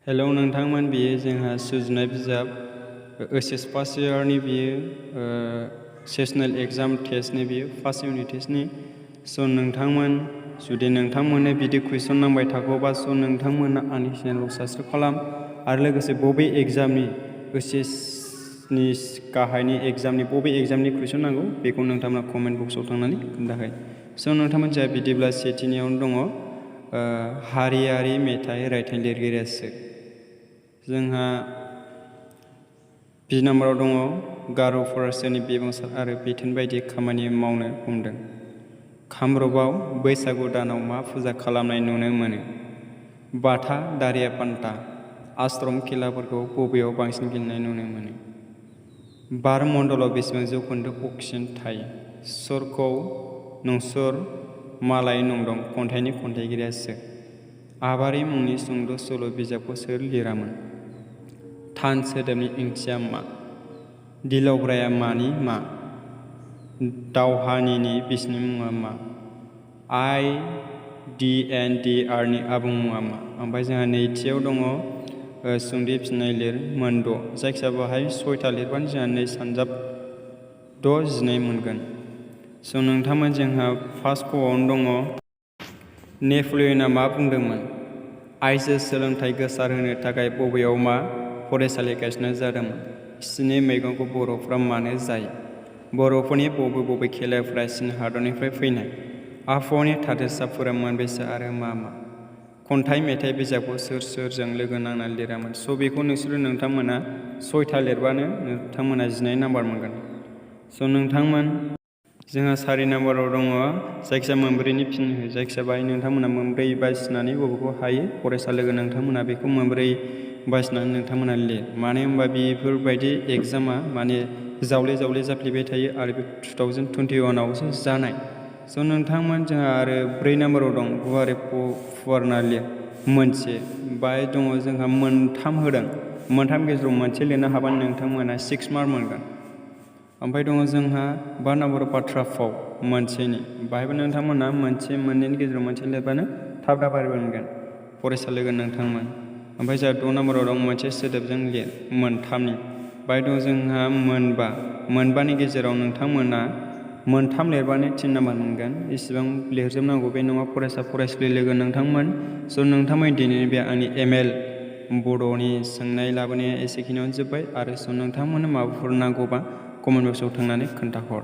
Hello नोंथांमोन, बेयो जोंहा सुजुनाय बिजाब ओइस फार्स्ट इयारनि बियो सेसनेल एग्जाम टेस्टनि बियो फार्स्ट इउनिट टेस्टनि। स' नोंथांमोन जुदि नोंथांमोननो बिदि कुइसन नांबाय थागौबा नोंथांमोना आंनि चेनेलखौ साबस्क्राइब खालाम आरो लोगोसे बबे एग्जामनि ओइसएसनि गाहायनि एग्जामनि बबे एग्जामनि कुइसन नांगौ बेखौ नोंथांमोना कमेन्ट बक्सआव थांनानै खोन्थाहै। स' नोंथांमोन जोंहा बिदिब्ला सेथिनियावनो दङ हारियारि मेथाइ रायथाइ लिरगिरिया सोर? जोंहा बि नाम्बाराव दङ गार' फरायसानि बिबुंसार आरो बिथोन बायदि खामानि मावनो हमदों। कामरुपआव बैसागु दानाव मा फुजा खालामनाय नुनो मोनो? बाथा दारिया पान्ता आश्रम खेलाफोरखौ बबेयाव बांसिन गेलेनाय नुनो मोनो? बार मण्डलाव बेसेबां जौखोन्दो अक्सिजेन थायो? सोरखौ नंसोर मालाय नंदं खन्थाइनि खन्थाइगिरिया सोर? आबारि मुंनि सुंद' सल' बिजाबखौ सोर लिरामोन? थान सोदोबनि ओंथिया मा? दिलावग्राया मानि मा? दावहानिनि बिसिनि मुङा मा? IDNDRनि आबुं मुङा मा? ओमफ्राय जोंहा नैथियाव दङ सुंद'यै फिननाय लिर मोनद'। जायखिजाया बाहाय 6था लिरबानो जोंहा 2 सानजाब 6 12 मोनगोन। स' नोंथांमोन जोंहा फार्स्ट कआवनो दङ नेपलियना मा बुंदोंमोन? आइजो सोलोंथाइ गोसारहोनो थाखाय बबेयाव मा फरायसालि गायसननाय जादोंमोन? सिनि मैगंखौ बर'फ्रा मानो जायो? बर'फोरनि बबे खेलाफोरा चीन हादरनिफ्राय फैनाय? आबहावानि थादेरसाफोरा मोनबेसे आरो मा मा? खन्थाइ मेथाइ बिजाबखौ सोरजों लोगो नांनानै लिरामोन? स' बेखौ नोंथांमोना 6था लिरबानो नोंथांमोना 12 नाम्बार मोनगोन। स' नोंथांमोन जोंहा 4 नाम्बाराव दङ जायखिजाया मोनब्रैनि फिन हो। जायखिजाया बाहाय नोंथांमोना मोनब्रै बासिनानै बबेखौ हायो फरायसा लोगो नोंथांमोना बेखौ मोनब्रै बासिनानै नोंथांमोना लिर। मानो होनबा बेफोरबायदि एग्जामा जावले जाफ्लेबाय थायो आरो बे 2021आवसो जानाय। स' नोंथांमोन जोंहा आरो 4 नाम्बाराव दं गुवारै फुवारना लिर मोनसे। बाहाय दङ जोंहा मोनथाम होदों, मोनथाम गेजेराव मोनसे लिरनो हाबानो नोंथांमोना 6 मार्क मोनगोन। ओमफ्राय दङ जोंहा 5 नाम्बाराव बाथ्रा फाव मोनसेनि। बाहायबो नोंथांमोना मोनसे मोननैनि गेजेराव मोनसे लिरबानो थाब मोनगोन फरायसा लोगो नोंथांमोन। ओमफ्राय जोंहा 6 नाम्बाराव दं मोनसे सोदोबजों लिर मोनथामनि। बाहाय दं जोंहा मोनबानि गेजेराव नोंथांमोना मोनथाम लिरबानो 3 नाम्बार मोनगोन। इसिबां लिरजोबनांगौ बे नङा फरायसुलि लोगो नोंथांमोन। स' नोंथांमोन दिनैनि बे आंनि ML बड'नि सोंनाय लाबोनाया एसेखिनियावनो जोब्बाय। आरो स' नोंथांमोननो माबाफोर नांगौबा कमेन्ट बक्सआव थांनानै खोन्थाहर।